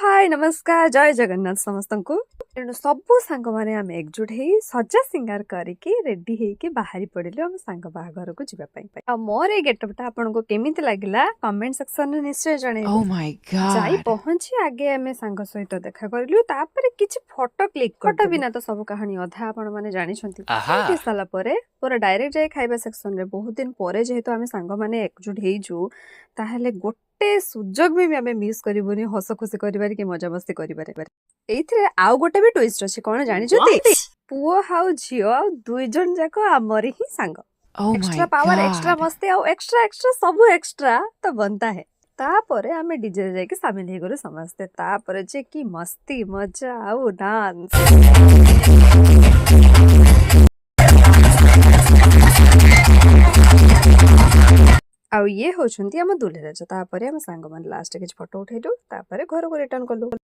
ହାଏ, ନମସ୍କାର, ଜୟ ଜଗନ୍ନାଥ ସମସ୍ତଙ୍କୁ। ତେଣୁ ସବୁ ସାଙ୍ଗମାନେ ଆମେ ଏକଜୁଟ ହେଇ ସଜା ସିଙ୍ଗାର କରିକି ରେଡି ହେଇକି ବାହାରି ପଡ଼ିଲୁ ଆମ ସାଙ୍ଗ ବାହାଘରକୁ ଯିବା ପାଇଁ। ଆଉ ମୋର ଏଇ ଗେଟଅପଟା ଆପଣଙ୍କୁ କେମିତି ଲାଗିଲା, କମେଣ୍ଟ ସେକ୍ସନରେ ନିଶ୍ଚୟ ଜଣେଇବେ। Oh my ଯାଇ God. ପହଞ୍ଚି ଆଗେ ଆମେ ସାଙ୍ଗ ସହିତ ଦେଖା କରିଲୁ, ତାପରେ କିଛି ଫଟୋ କ୍ଲିକ୍। ଫଟୋ ବିନା ତ ସବୁ କାହାଣୀ ଅଧା, ଆପଣ ମାନେ ଜାଣିଛନ୍ତି। ଆହା। ଉଠି ସାରିଲା ପରେ ପୁରା ଡାଇରେକ୍ଟ ଯାଇ ଖାଇବା ସେକ୍ସନରେ। ବହୁତ ଦିନ ପରେ ଯେହେତୁ ଆମେ ସାଙ୍ଗମାନେ ଏକଜୁଟ ହେଇଛୁ, ତାହେଲେ ଗୋଟେ ସୁଯୋଗ ବି ଆମେ ମିସ୍ କରିବୁନି ହସ ଖୁସି କରିବାରେ କି ମଜାମସ୍ତି କରିବାରେ। ଏଇଥିରେ ଆଉ ଗୋଟେ ବି ଟୁଇଷ୍ଟ ଅଛି। କଣ ଜାଣିଛନ୍ତି? What? ପୁଅ ଆଉ ଝିଅ ଆଉ ଦୁଇ ଜଣ ଯାକ ଆମର ହିଁ ସାଙ୍ଗ। Oh my extra power, extra God. ମସ୍ତି ଆଉ ଏକ୍ସଟ୍ରା ଏକ୍ସଟ୍ରା ସବୁ ଏକ୍ସଟ୍ରା ତ बनता है। ତାପରେ ଆମେ ଡିଜେରେ ଯାଇକି ସାମିଲ ହେଇଗଲୁ ସମସ୍ତେ। ତାପରେ ଯେ କି ମସ୍ତି, ମଜା ଆଉ ଡାନ୍ସ! ଆଉ ଇଏ ହଉଛନ୍ତି ଆମ ଦୁଲେରାଜ। ତାପରେ ଆମ ସାଙ୍ଗମାନେ ଲାଷ୍ଟ କିଛି ଫଟୋ ଉଠେଇଲୁ, ତାପରେ ଘରକୁ ରିଟର୍ନ କଲୁ।